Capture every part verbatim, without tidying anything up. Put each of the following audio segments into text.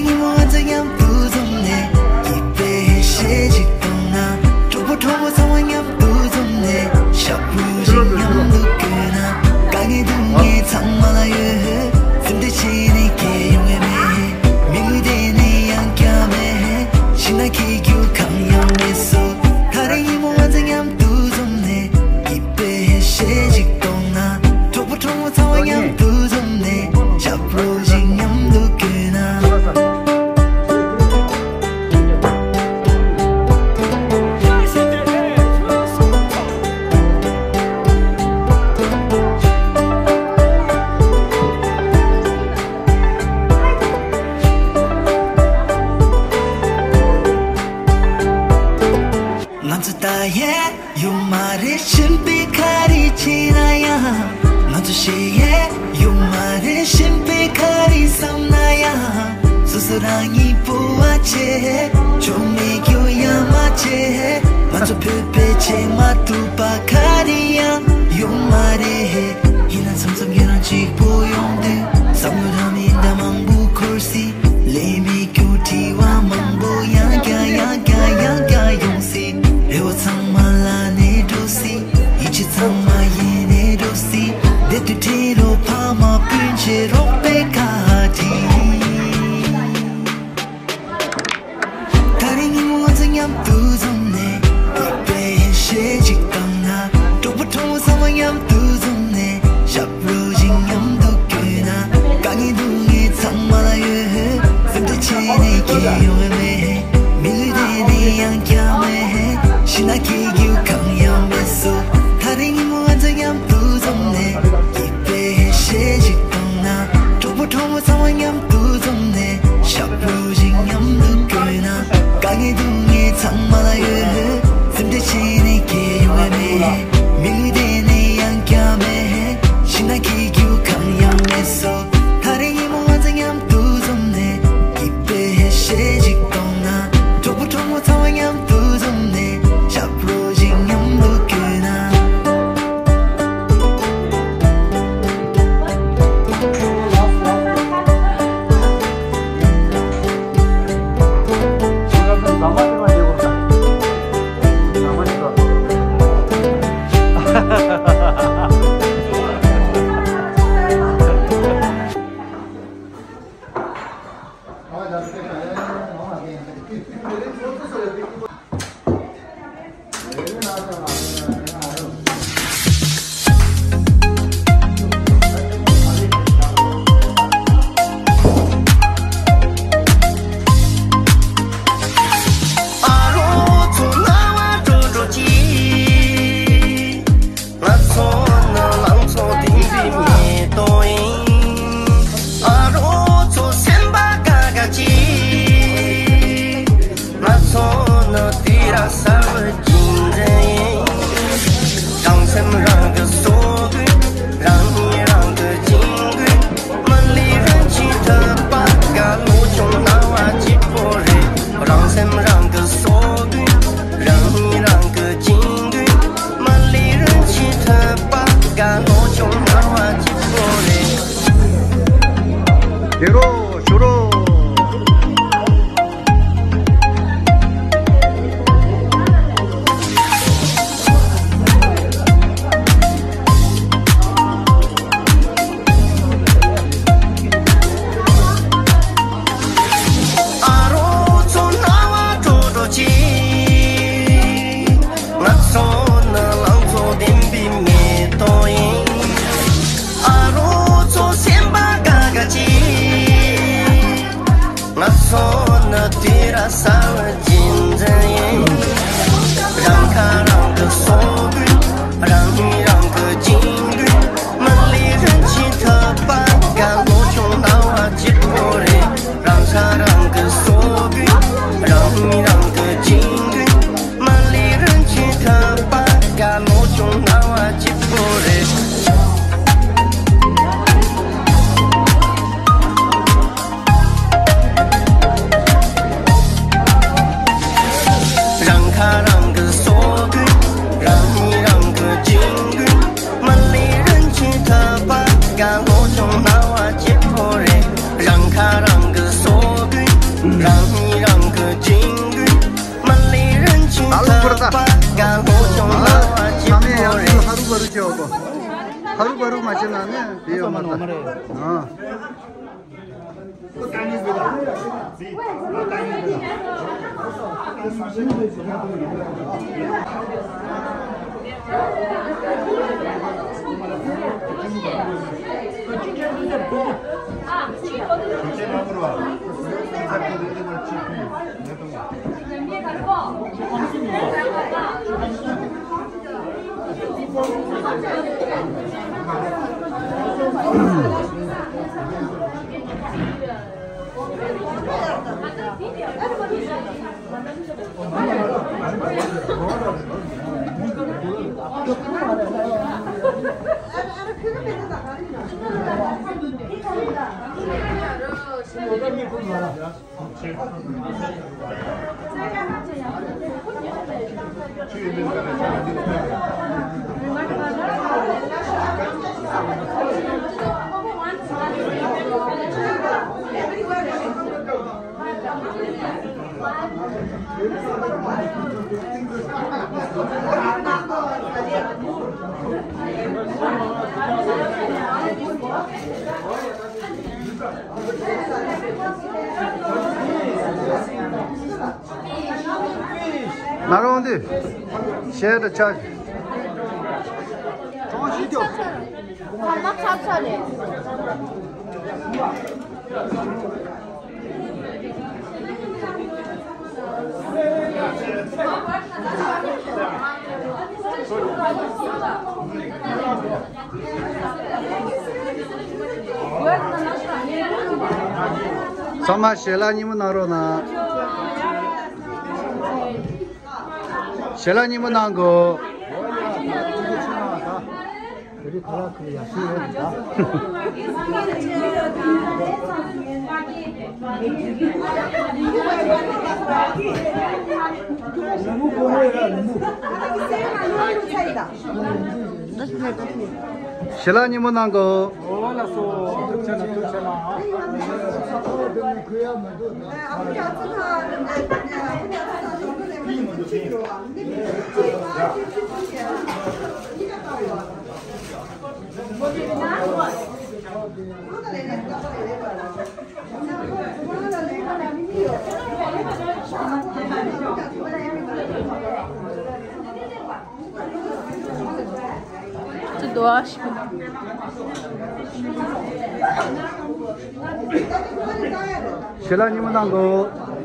ཉིན་མོ་ང་ཚོ་མཉམ་དུ་འཛོམས་ནས། སྐྱིད་པའི་ཞལ་ཞིག་གཏོང་ན། གྲོགས་པོ་གྲོགས་མོ་ཚང་མ་མཉམ་དུ་འཛོམས་ནས། ཞབས་བྲོ་ཞིག་མཉམ་དུ་དགོད་ན། དཀའ་ངལ་སྡུག་བསྔལ་ཚང་མ་ལ་ཡོད། སེམས་ཁྲལ་བྱས་ནས་སྐྱེ་ཡོང་བའི་མེད། མི་ལུས་དེ་ནི་ཡང་བསྐྱར་མེད། ཤི་ན་སྐྱེ་རྒྱུ་གང་ཡང་མེད་སོ། ད་རེས་ཉིན་མོ་ང་ཚོ་མཉམ་དུ་འཛོམས་ནས། སྐྱིད་པའི་ཞལ་ཞིག་གཏོང་ན། གྲོགས་པོ་གྲོགས་མོ་ཚང་མ་མཉམ་དུ་འཛོམས་ནས། ཞབས་བྲོ་ཞིག་མཉམ་དུ་དགོད་ན། ང་ཚོ་ད་ཡས་ཡོད་མ་རེད། གཞན་པས་ག་རེ་བྱས་ན་ཡང་། ང་ཚོ་ཞེ་ཡས་ཡོད་མ་རེད། གཞན་པས་ག་རེ་བསམ་ན་ཡང་། སོ་སོ་རང་ཉིད་སྤོབས་པ་བྱེད། ཆོ་མེད་རྒྱུ་ཡ་མ་བྱེད། ང་ཚོ་བོད་པའི་ཆེས་མ་ཐུབ་པ་ག་རེ་ཡང་ཡོད་མ་རེད། ཡིན་ན་མཚམས་མཚམས་ཁྱེད་རང་གཅིག་པོ་ཡོང་དུས། བསམ་བློ་རང་མིན་འདྲ་མང་པོ་འཁོར་སྲིད། ལས་མེད་རྒྱུ་དྲི་བ་མང་པོ་ཡང་བསྐྱར་ཡང་བསྐྱར་ཡང་བསྐྱར་ཡོང་སྲིད། རེ་བ་ཚང་མ་ལ་ནས་འགྲོ་སྲིད། ཡིད་ཆེས་ཚང་མ་ཡེ་ནས་འགྲོ་སྲིད། བདེ་སྡུག་འཕྲད་རོགས། ཕ་མ་སྤུན་མཆེད་རོགས་པའི་བཀའ་དྲིན། ད་རེས་ཉིན་མོ་ང་ཚོ་མཉམ་དུ་འཛོམས་ནས། སྐྱིད་པའི་ཞལ་ཞིག་བཏང་ན། གྲོགས་པོ་གྲོགས་མོ་ཚང་མ་མཉམ་དུ་འཛོམས་ནས། ཞབས་བྲོ་ཞིག་མཉམ་དུ་དགོད་ན། དཀའ་ངལ་སྡུག་བསྔལ་ཚང་མ་ལ་ཡོད། སེམས་ཁྲལ་བྱས་ནས་སྐྱེ་ཡོང་བའི་མེད། མི་ལུས་དེ་ནི་ཡང་བསྐྱར་མེད། ཤི་ན་སྐྱེ་རྒྱུ་གང་ཡང་མེད་སོ། ད་རེས་ཉིན་མོ་ང་ཚོ་མཉམ་དུ་འཛོམས་ནས། སྐྱིད་པའི་ཞལ་ཞིག་བཏང་ན། གྲོགས་པོ་གྲོགས་མོ་ཚང་མ་མཉམ་དུ་འཛོམས་ནས། ཞབས་བྲོ་ཞིག་མཉམ་དུ་དགོད་ན། དཀའ་ངལ་སྡུག་བསྔལ་ཚང་མ་ལ་ཡོད། སེམས་ཁྲལ་བྱས་ནས་སྐྱེ་ཡོང་བའི་མེད། མི་ལུས་དེ་ནི་ཡང་བསྐྱར་མེད། ཤི་ན་སྐྱེ་རྒྱུ་གང་ཡང་མེད་སོ། ད་རེས་ཉིན་མོ་ང་ཚོ་མཉམ་དུ་འཛོམས་ནས། སྐྱིད་པའི་ཞལ་ཞིག་གཏོང་ན། གྲོགས་པོ་གྲོགས་མོ་ཚང་མ་མཉམ་དུ་འཛོམས་ནས། ཞབས་བྲོ་ཞིག་མཉམ་དུ་དགོད་ན། ཨ་རོགས་ཚོ་རྣ་བ་དྲོ་དྲོ་གྱིས། ང་ཚོ་ནི་ལང་ཚོ་ལྡན་པའི་མེ་ཏོག་ཡིན། ཨ་རོགས་ཚོ་སེམས་པ་དགའ་དགའ་གྱིས། ང་ཚོ་ནི་དུས་རབས་གསར་པའི་རྒྱུན་འཛིན་ཡིན། རང་སེམས་རང་གིས་གསོ་དགོས། རང་ཉིད་རང་གིས་སྦྱིན་དགོས། མི་ལུས་རིན་ཆེན་ཐོབ་པར་དགའ། བློ་ཆུང་སྣང་བ་སྐྱིད་པོ་རེད། རང་སེམས་རང་གིས་གསོ་དགོས། རང་ཉིད་རང་གིས་སྦྱིན་དགོས། མི་ལུས་རིན་ཆེན་ཐོབ་པར་དགའ། བློ་ཆུང་སྣང་བ་སྐྱིད་པོ་རེད། དགེ་རོགས་ཞུ་རོགས། ཨ་རོགས་ཚོ་རྣ་བ་དྲོ་དྲོ་གྱིས། ང་ཚོ་ནི་ལང་ཚོ་ལྡན་པའི་མེ་ཏོག་ཡིན། ཨ་རོགས་ཚོ་སེམས་པ་དགའ་དགའ་གྱིས། ང་ཚོ་ནི་དུས་རབས་གསར་བའི་རྒྱུན་འཛིན་ཡིན། རང་ཁ་རང་གིས་གསོ་དགོས། རང་ཉིད་རང་གིས་སྦྱིན་དགོས། མི་ལུས་རིན་ཆེན་ཐོབ་པར་དགའ། བློ་ཆུང་སྣང་བ་སྐྱིད་པོ་རེད། རང་ཁ་རང་གིས་གསོ་དགོས། རང་ཉིད་རང་གིས་སྦྱིན་དགོས། མི་ལུས་རིན་ཆེན་ཐོབ་པར་དགའ། བློ་ཆུང་སྣང་བ་སྐྱིད་པོ་རེད། རང་ཉིད་རང་གི་འཇིགས་སྐུལ་མ་ལུས་རིན་ཆེན་ད་ལོ་འཁོར་ད། ཐར་པ་ག་ལོ་ཅུང་ལ་བ་ཅི་ཨ་མས་ཡང་ཧ་རུ་བ་རུ་བྱེད་འོ་གོ། ཧ་རུ་བ་རུ་མ་བྱེད་ན་ནི་དེ་ཡོད་མ་ད། ཨ། ན་རོང་དུ་ཤེལ་དུ་ཆགས། གྲོང་ཞིག་ཏུ། གང་མ་ཚར་ཚར་རེད། ཚང་མ་ཞལ་ལག་མཉེས་པོ་གནང་རོགས་གནང་། ཞལ་ལག་མཉེས་པོ་གནང་དགོས། ཞལ་ལག་མཉེས་པོ་གནང་དགོས། ཞལ་ལག་མཉེས་པོ་གནང་དགོས།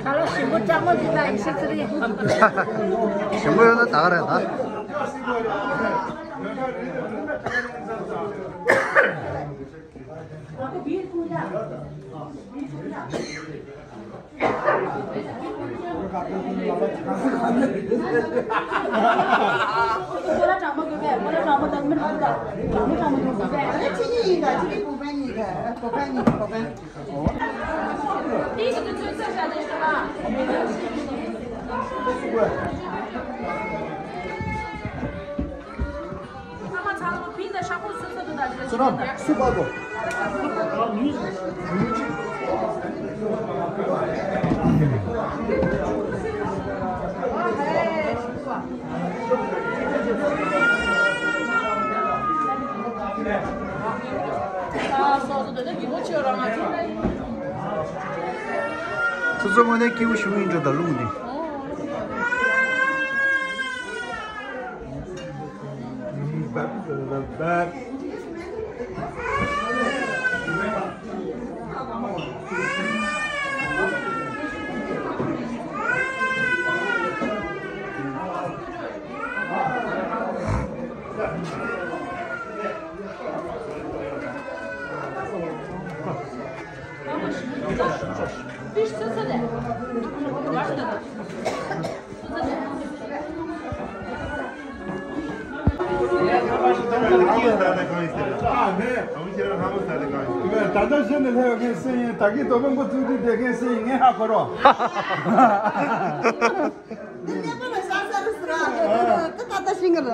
ཁ་ལག་ཞིམ་པོ་སྐྲག་མོ་འདི་ལ་ཡིན་ཤེས་ཀྱི་རེད། ཞིམ་པོ་ཡོད་ན་ད་ག་རེད་ད། སུ་རམ་སུ་པ་དོ། ཚོ་ཚོ་དངོས་གནས་སྐྱིད་པོ་ཞིག་ཡིན་འགྲོ་ད་རླུང་འདི། ད་ལྟ་གཞི་ནས་སླེབས་མཁན་སུ་ཡིན། ད་གིན་དོ་དཔོན་པོ་ཐུག་དུས་བསྡད་མཁན་སུ་ཡིན། ངས་ཧ་གོ་རོགས། འདི་གནས་པ་ལ་ཤ་ཟ་རུ་སུ་ར། འདི་ད་ལྟ་ཤིང་གི་ར།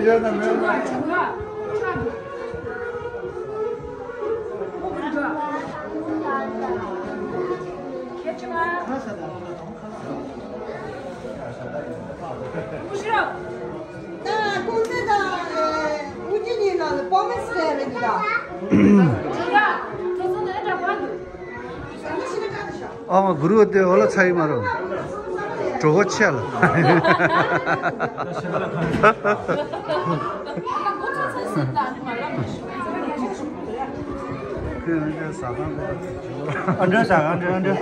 ཡོད་ན་མེད་ན། ད་ཀུང་ཟེ་དང་ཨུ་ཅི་གཉིས་ནང་ལ་པོ་མེ་སི་རེད་འདུག་ད། ཨ་མ་གུ་རུ་དེ་འོ་ལ་ཚ་ཡི་མ་རུ། གྲོགས་པོ་ཆེ་ལ། ཨ་འདྲ་ཟ་ཁང་གོ་ཨ་འདྲ་ཟ་ཁང་འདྲ་ཨ་འདྲ།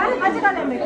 ཨ། ཨ།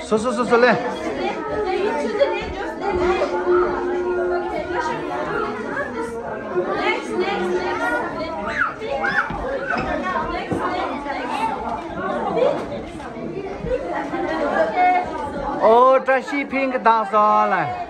སོ་སོ་སོ་སོ་ལེ། ཨོ། བཀྲ་ཤིས་ཕིང་གི་བཏང་སོང་ལ།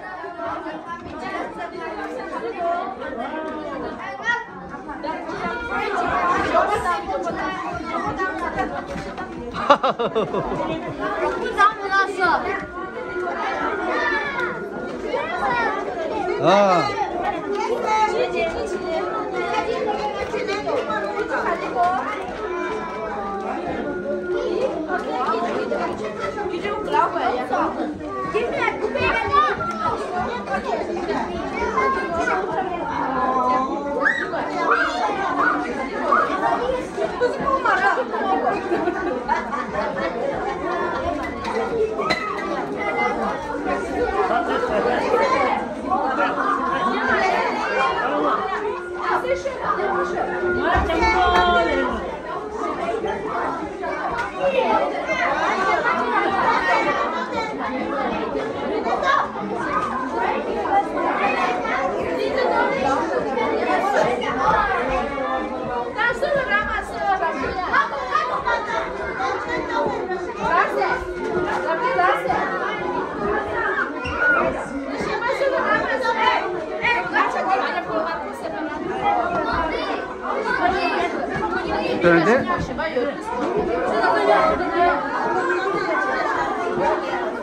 དོན་དེ།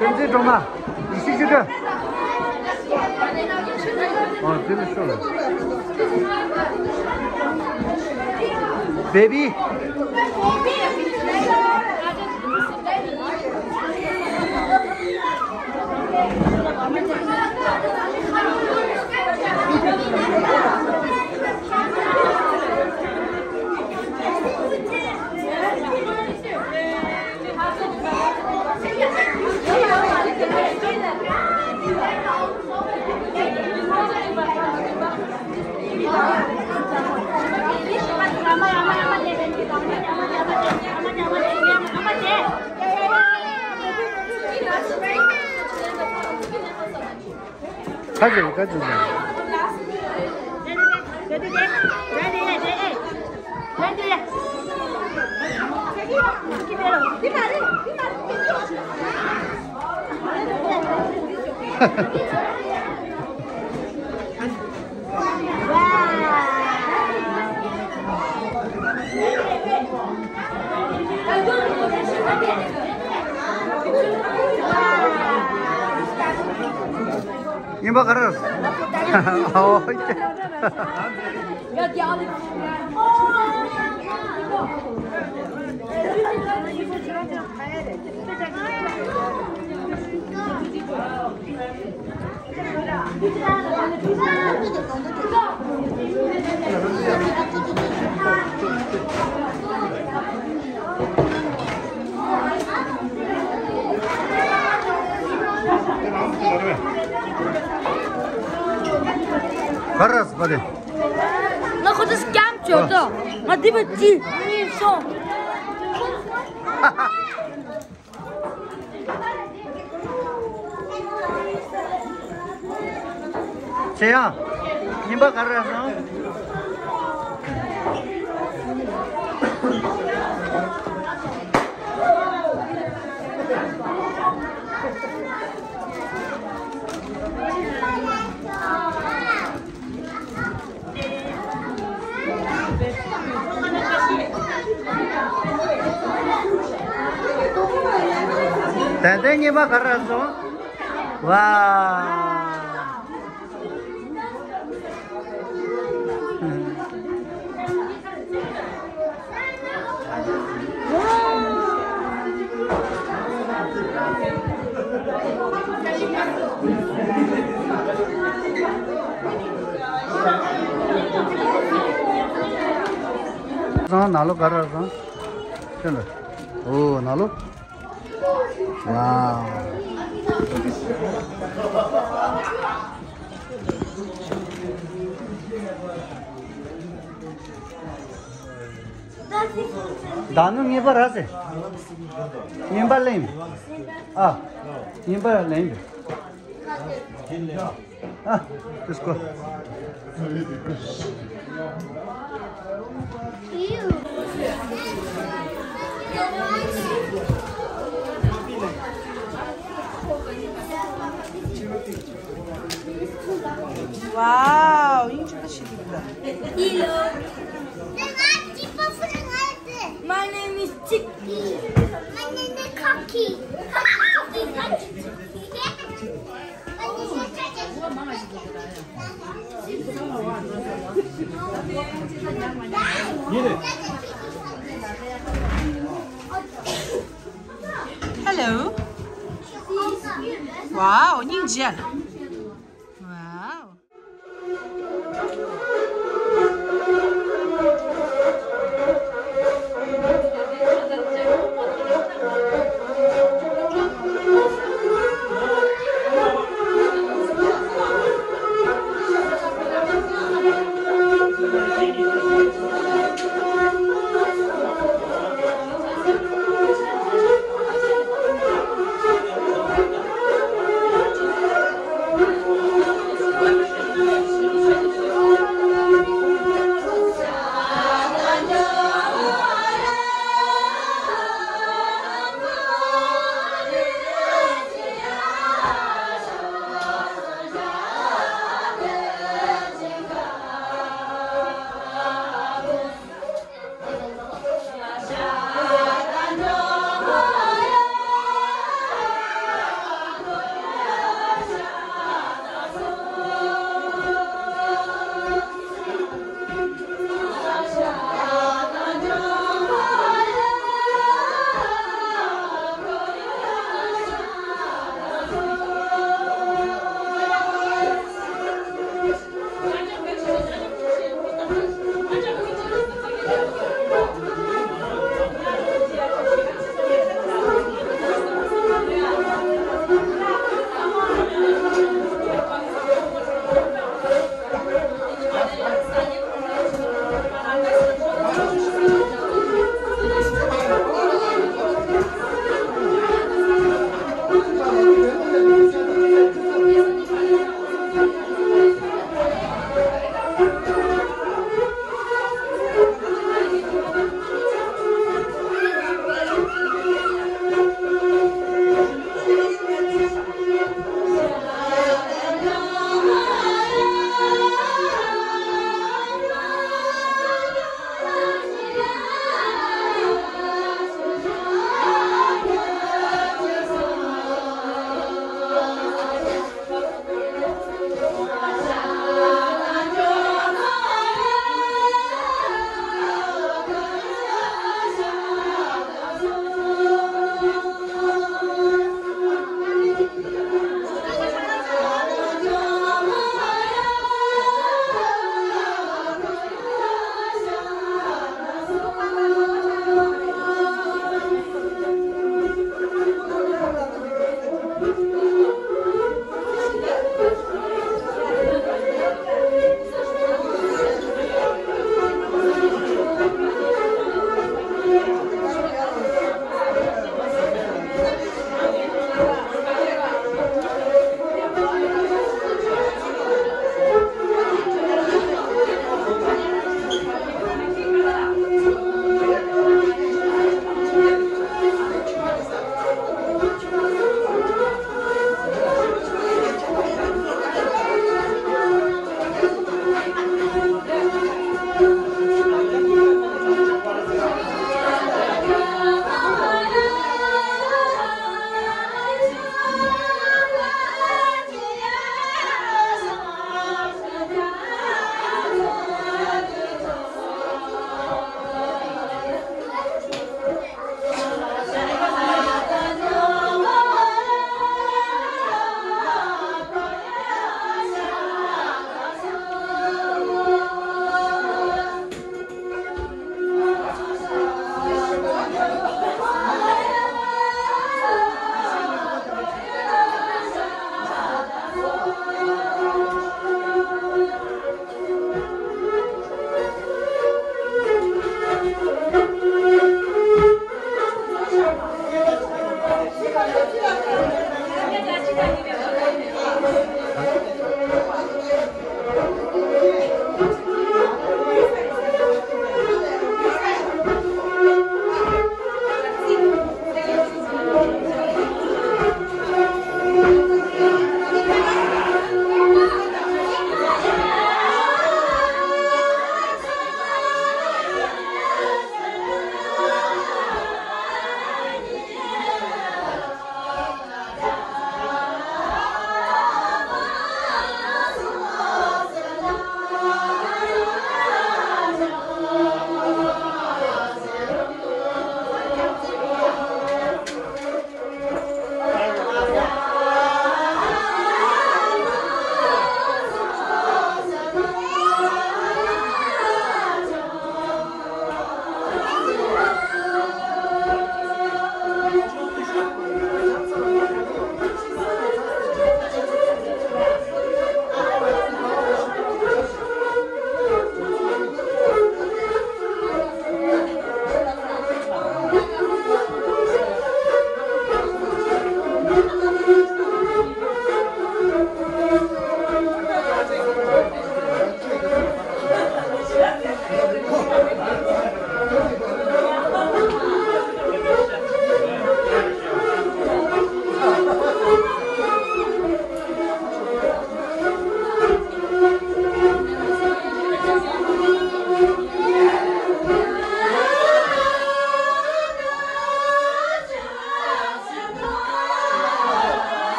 དོན་དེ་སྒྲོལ་མ། ཡེ་ཤེས་ཆོས་སྒྲོན། ཨ། དེ་ལ་ཤོག་ལ། བེ་བི། ཁ་ཅིག་ཁ་ཅིག་ཡིན་པ་ག་རེ། ཨོ། ག་རེ་རེད་པ་དེ། ང་ཁོ་ཚོ་སྐྱམ་བྱོས་དོ། ང་འདི་པ་ཅི་ཡིན་སོང་། ཆེ་ཡང་། རྙིང་པ་ག་རེ་རེད་སོང་། ཏན་ཏན་རྙིང་པ་ག་རེ་རེད་སོང་། ཝའོ། ནང་ལོགས་ག་རེ་རེད་སོང་། ཁྱོད་ལ། ཨོ་ནང་ལོགས། ཝའོ། ད་ནི་ངེས་པར་ར་ཟེ། ངེས་པར་ལེན། ཨ། ངེས་པར་ལེན། ཨ། Let's go. Wow, you took a shitty. Hello. My name is Chicky. My name is Cocky. Cocky, Cocky, Cocky. Hello. Wow, ninja. Wow.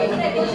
Thank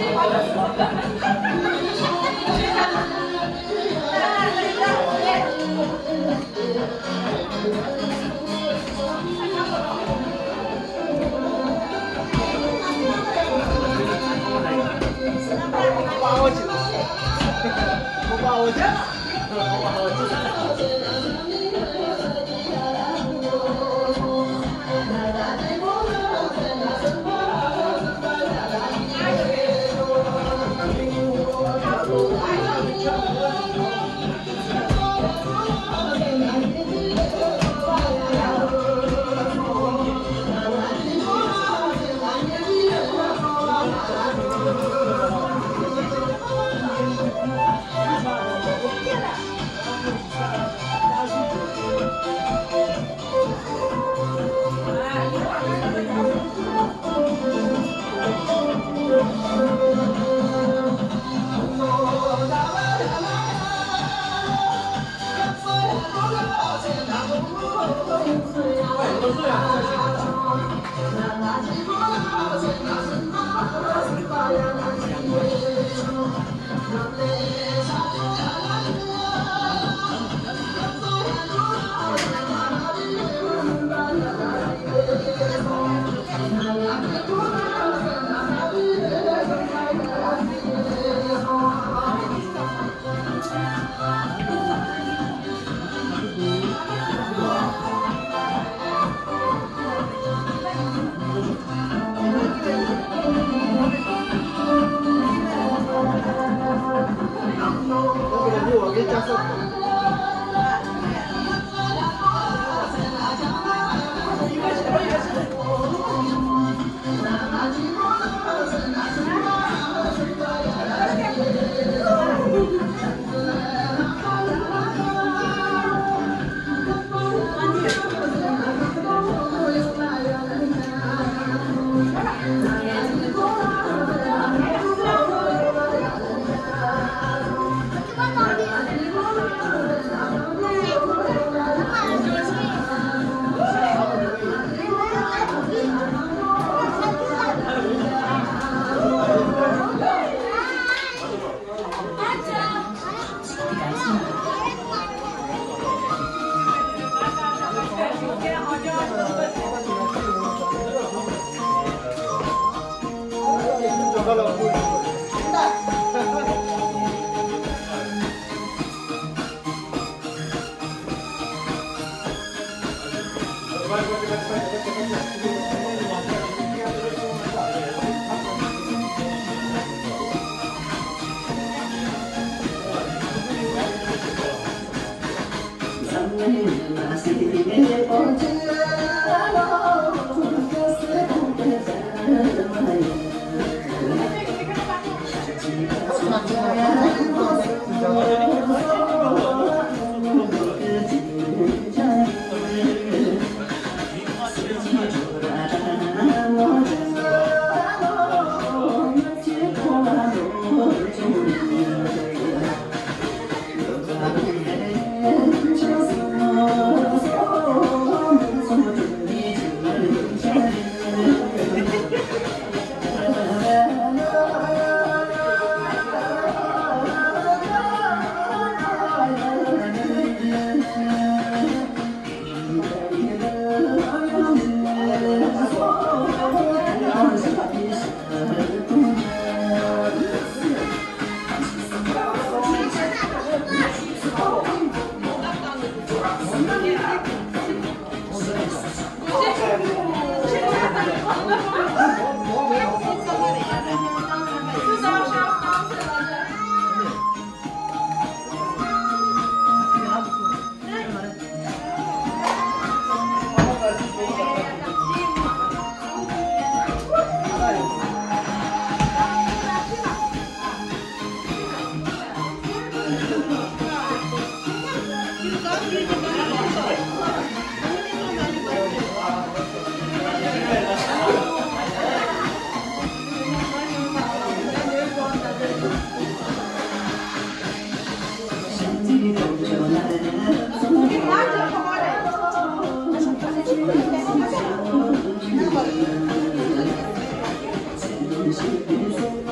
you.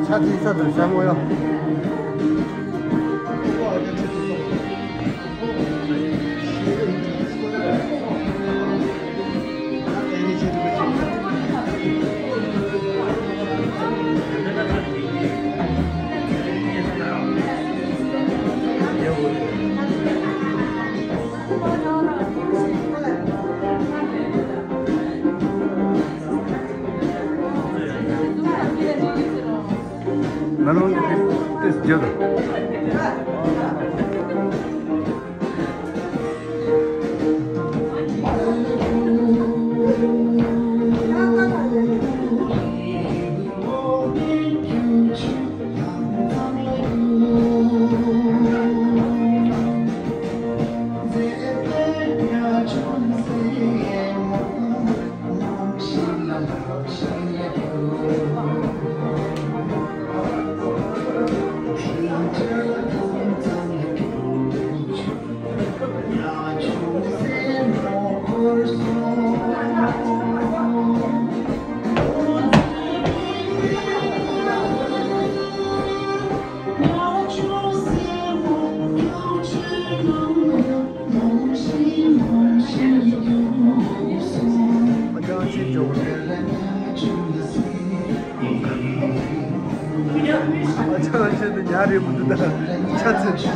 ཆ་ཚིག་ས་དང་ཤ་མོ་ཡོ། ང་རང་གི་ཏེ་ཏེ་བརྗོད། ཡ་རེད་མི་འདུག་ད། ཆ་ཚོད་ཅིག་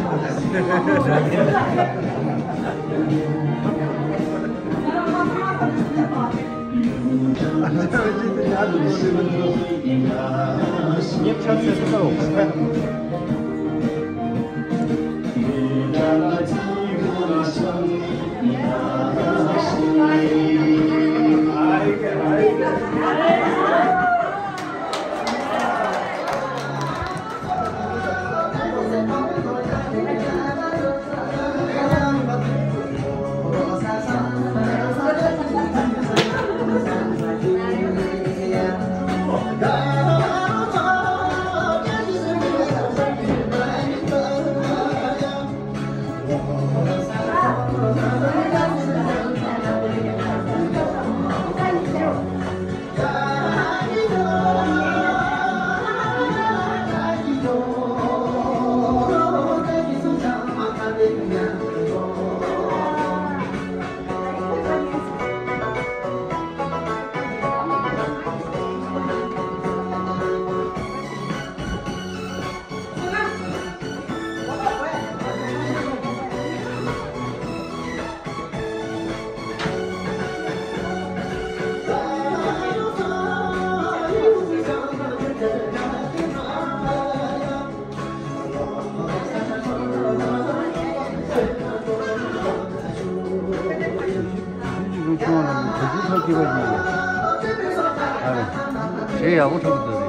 ཞེ་ཡག་པོ་འཁྲབ་འདུག་རེད།